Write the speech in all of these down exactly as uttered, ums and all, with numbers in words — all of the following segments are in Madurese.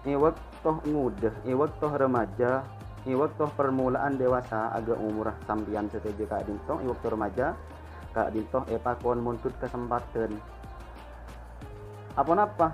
È bâkto ngodâ, è bâkto remaja, è bâkto permulaan dewasa, aghâ' omorra sampèyan sadhâjâ ka'dinto, è bâkto remaja, ka'dinto èpakon mondhut kasempadhân. Aponapa?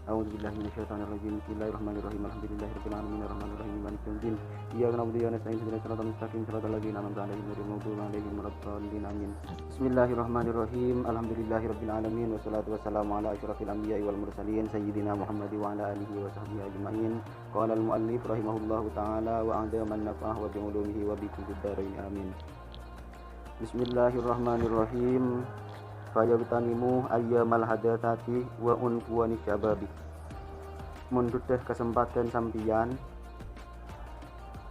A'udzubillahi minasyaitonirrajim. Bismillahirrahmanirrahim. Alhamdulillahirabbil alamin, arrahmanirrahim, maliki yaumiddin. Iyyaka na'budu wa iyyaka nasta'in. Ihdinas siratal mustaqim, siratal ladzina an'amta 'alaihim ghairil maghdubi 'alaihim waladdallin. Amin. Bismillahirrahmanirrahim. Alhamdulillahirabbil alamin, wassalatu wassalamu ala asyrafil anbiya'i wal mursalin, sayyidina Muhammad wa ala alihi wa sahbihi ajma'in. Qala al-mu'allif rahimahullahu ta'ala wa a'dhaman naf'ah wa bi ulumihi wa bi kullid darain. Amin. Bismillahirrahmanirrahim. Fayaghtanimū ayyamal hadatsati wa unfuwani syababi. Mondhudhâ kasempadhân sampèyan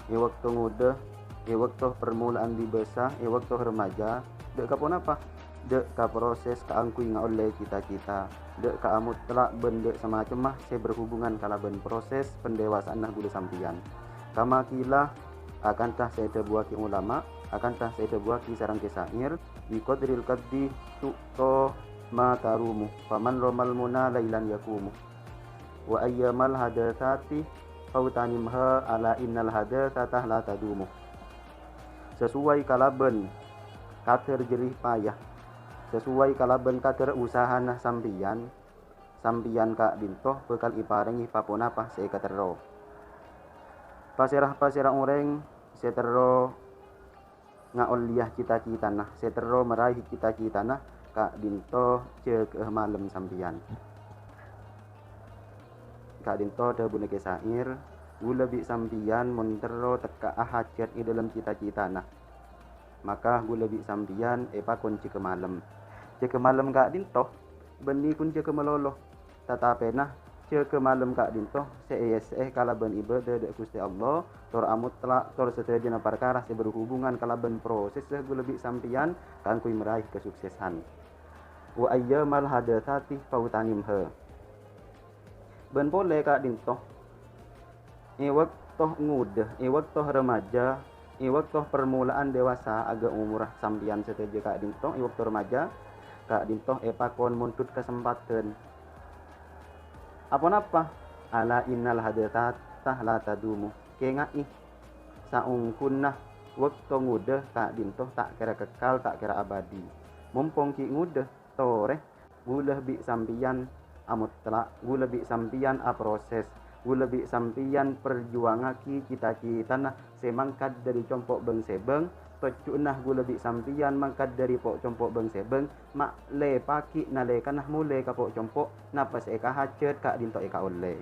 è bâkto ngodâ, è bâkto permulaan dibâsa, è bâkto remaja, dâ' ka ponapa? Dâ' ka proses kaangghuy ngaollè cita-cita, dâ' ka amottala' bân dâ' samacemma sè berhubungan kalabân proses pendewasaanna ghulâ sampèyan. Kama qila, akantha sè èdhâbuwâghi ulama, akantha sè èdhâbuwâghi sareng kè syair, "Bi qadril kaddi tu'ta ma tarumu, faman ramal muna lailan yaqumu. Wa ayyamal hadatsati fautanimha, ala innal hadatsata la tadumu." Sesuai kalabân kadhâr jerih payah, sesuai kalabân kadhâr usahana sampèyan, sampèyan ka'dinto bhâkal èparèngè pa-ponapa sè èkaterro. Pasèra-pasèra orèng sè terro ngaollèya cita-citana, sè terro maraè cita-citana, ka'dinto jâgâ'â malem sampèyan. Ka'dinto dhâbuna kè syair, "Ghulâ bi' sampèyan mon terro tekka'a hajhât è dhâlem cita-citana, maka ghulâ bi' sampèyan èpakon jâgâ malem." Jâgâ malem ka'dinto bânnè ghun jâgâ malolo. Tatapèna, jâgâ malem ka'dinto sè èyessè'è kalabân ibâdâ dâ' Ghustè Allah, tor amottala', tor sadhâjâna parkara sè berhubungan kalabân prosèssa ghulâ bi' sampèyan kaangghuy maraè kasuksesan. "Wa ayyamal hadatsati fautanimha." Bân polè ka'dinto, è bâkto ngodâ, è bâkto remaja, è bâkto permulaan dewasa, aghâ' omorra sampèyan sadhâjâ ka'dinto, è bâkto remaja, ka'dinto èpakon mondhut kasempadhân. Aponapa? "Ala innal hadatsata la tadumu." Kèngaè, saongghuna bâkto ngodâ ka'dinto ta' kèra kekkal, ta' kèra abadi. Mompong ghi' ngodâ, torè, ghulâ bi' sampèyan amottala', ghulâ bi' sampèyan aproses, ghulâ bi' sampèyan parjuwângaghi cita-citana sè mangkat dhâri compo' bâng-sèbâng, tojjhuna ghulâ bi' sampèyan mangkat dhâri po'-, compo' bâng-sèbâng, ma' lèpaghi nalèkana molè ka po'-compo', napa sè èkahajhât ka'dinto èkaollè.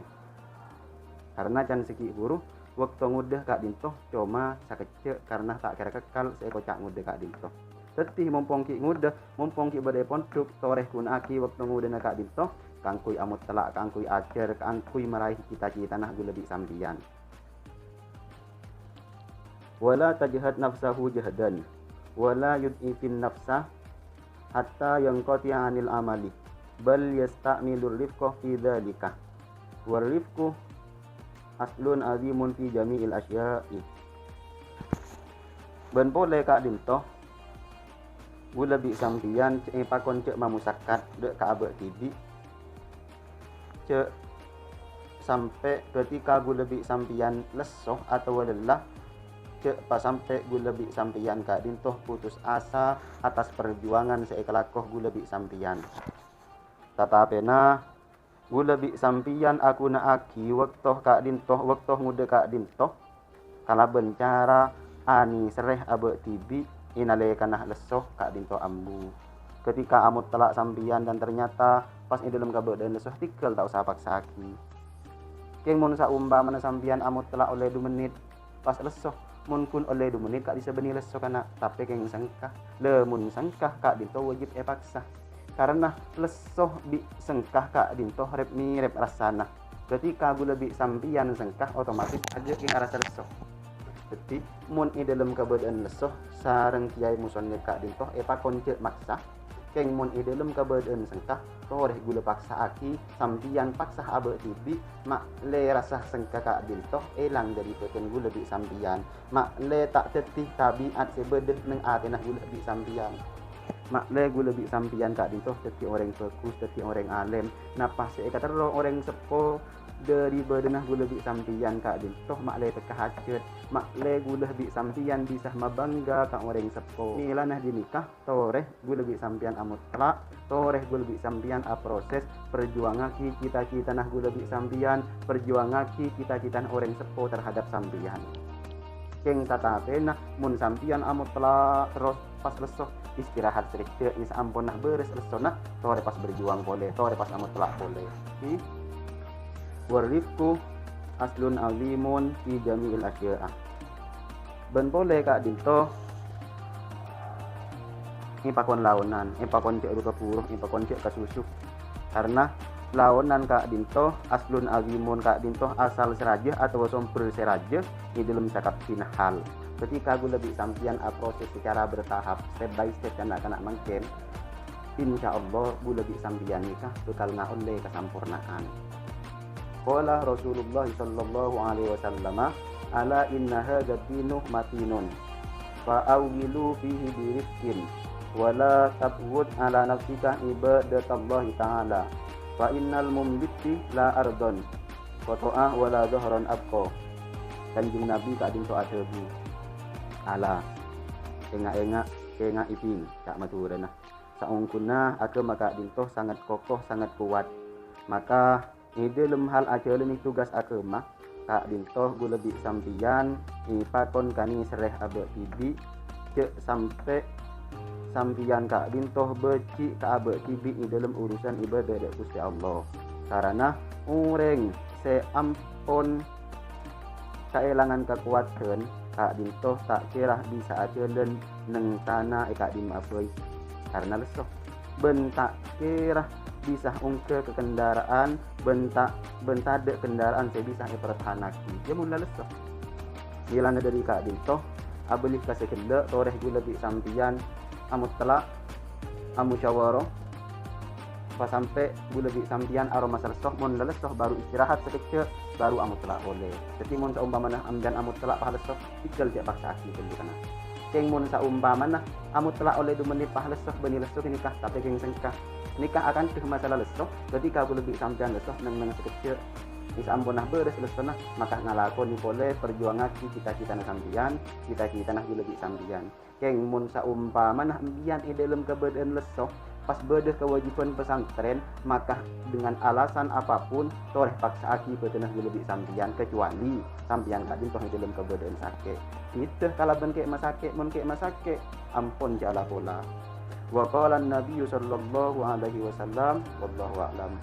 Karna can sè ghi' bhuru, bâkto ngodâ ka'dinto coma sakejjhâ', karna ta' kèra kekkal sè èkoca' ngodâ ka'dinto. Dhâddhi, mompong ghi' ngodâ, mompong ghi' bâdâ è pondhuk, torè ghuna'aghi bâkto ngodâna ka'dinto kaangghuy amottala', kaangghuy ajhâr, kaangghuy maraè cita-citana ghulâ bi' sampèyan. "Wa la tajhad nafsahu jahdan, wa la yud'ifin nafsa hatta yanqati'a 'anil amali, bal yasta'milur rifqa fi dzalika. War rifqu aslun 'azimun fi jami'il asya'i." Bân polè ka'dinto, ghulâ bi' sampèyan cè' èpakon jhâ' mamusakkat dâ' ka abâ' dhibi', jhâ' sampè' ghâtika ghulâ bi' sampèyan lesso otabâ lella, jhâ' pasampè' ghulâ bi' sampèyan ka'dinto putus asa atas parjuwângan sè èkalako ghulâ bi' sampèyan. Tatapèna, ghulâ bi' sampèyan aghuna'aghi bâkto ka'dinto, bâkto ngodâ ka'dinto, kalabân cara anèserrè abâ' dhibi' è nalèkana lesso ka'dinto ambu. Ghâtika amottala' sampèyan dan ternyata pas è dhâlem kabâdâ'ân lesso, tèghâl ta' osa paksa'aghi. Kèng mon saompamana sampèyan amottala' ollè du mennit, pas lesso, mon ghun ollè du mennit ka'dissa' bânnè lesso kana', tapè kèng sengka. Lamon sengka ka'dinto wajib èpaksa. Karna lesso bi' sengka ka'dinto rep-mèrep rassana. Ghâtika ghulâ bi' sampèyan sengka, otomatis aghâ' kèng arassa lesso. Dhâddhi, mon è dhâlem kabâdâ'ân lesso, sareng kèyaè musannif ka'dinto èpakon jhâ' maksa, Kèng mon è dhâlem kabâdâ'ân sengka, torè ghulâ paksa'aghi sampèyan paksa abâ' dhibi', ma'lè rassa sengka ka'dinto èlang dhâri bâdân ghulâ bi' sampèyan. Ma'lè ta' dhâddhi tabi'at sè bâdâ neng atèna ghulâ bi' sampèyan. Ma'lè ghulâ bi' sampèyan ka'dinto dhâddhi orèng bhâghus, dhâddhi orèng alèm. Napa sè èkaterro orèng seppo dhâri bâdânna ghulâ bi' sampèyan ka'dinto ma'lè tekka hajhât. Ma'lè ghulâ bi' sampèyan bisa mabângga ka orèng seppo. Mèlana ghânèka, torè ghulâ bi' sampèyan amotlak, torè ghulâ bi' sampèyan aproses, perjuangaghi cita-citana ghulâ bi' sampèyan, perjuangaghi cita-citana orèng seppo terhadap sampèyan. Kèng satapèna, mon sampèyan amotlak terros pas lesso, istirahat sakejjhâ', saamponna bârâs lessona, torè pas berjuang polè, torè pas amotlak polè. Hi. Warifqu aslun azimun fi jami'il asya'a. Bân polè ka'dinto èpakon laonan, èpakon jhâ' ru-kaburu, èpakon jhâ' kasusu. Karna laonan ka'dinto aslun azimun, ka'dinto asal sè rajâ atabâ sombher sè rajâ è dhâlem sakabbhina hal. Ketika ghulâ bi' sampèyan aproses secara bertahap, step by step, kana'-kana' mangkèn, insyaallah ghulâ bi' sampèyan nèka bhâkal ngaollè kasamporna'an. Qala Rasulullah sallallahu alaihi wasallam, "Ala inna hadzad dinu matinun, fa awwilu fihi birifqin, wa la tabghud ala nafsika ibadatallahi ta'ala, fa innal mumbitti la ardon qata'ah wa la dhahran abqa." Kanjeng Nabi ka'dinto adhâbu, "Ala, ènga'-ènga', kèngaè, Bhing," ca' Madhurâna. Saongghuna aghâma ka'dinto sanget koko, sanget kowat. Maka è dhâlem hal ajhâlânè tugas aghâma, ka'dinto ghulâ bi' sampèyan èpakon kanèserrè abâ' dhibi', jhâ' sampè' sampèyan ka'dinto bâji' ka abâ' dhibi' è dhâlem urusan ibâdâ dâ' Ghustè Allah. Karana orèng sè ampon kaèlangan kakowadhân, ka'dinto ta' kèra bisa ajhâlân neng tana è ka'dimma'a bhâi, karna lesso. Bân ta' kèra bisa ongghâ ka kendaraan, bân ta', bân tadâ' kendaraan sè bisa èpartahanaghi, yâ mon la lesso. Mèlana dhâri ka'dinto, abâli ka sè ghellâ', torè ghulâ bi' sampèyan amotlak, amusyawarah, pasampè' ghulâ bi' sampèyan aromasa lesso, mon la lesso, baru istirahat sakejjhâ', baru amotlak polè. Dhâddhi, mon saompamana sampèyan amotlak pas lesso, tinggal jhâ' paksa'aghi ghâllu kana'. Kèng mon saompamana amotlak ollè du mennit pas lesso, bânnè lesso ghânèka, tapè kèng sengka. Nèka akantha masalah lesso, ketika ghulâ bi' sampèyan lesso, neng-neng sakejjhâ'. Saamponna bârâs lessona, maka ngalakonè polè, perjuangaghi cita-citana sampèyan, cita-citana ghulâ bi' sampèyan. Kèng mon saompamana sampèyan è dhâlem kabâdâ'ân lesso, pas bâdâ kawâjibhân pesantren, maka dengan alasan apapun, torè paksa'aghi bhâdhânna ghulâ bi' sampèyan, kecuali sampèyan ka'dinto è dhâlem kabâdâ'ân sakè'. Bhidhâ kalabân kè' masakè', mon kè' masakè', ampon jhâ' la-pola. Wa qala an-Nabiyyu sallallahu alaihi wasallam, wallahu a'lam.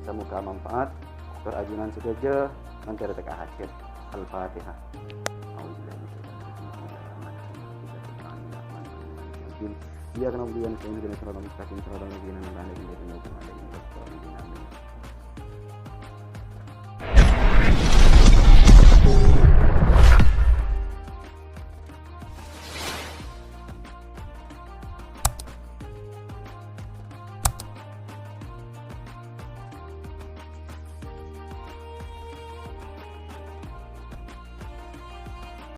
Semoga manfaat. Tor ajunan sadhâjâ mangkèra tekka hajhât. Al-Fatihah. A'udzubillahi minasyaitonir rajim. Bismillahirrahmanirrahim. إياك نعبد وإياك نستعين. اهدنا الصراط المستقيم. صراط الذين أنعمت عليهم غير المغضوب عليهم ولا الضالين. آمين.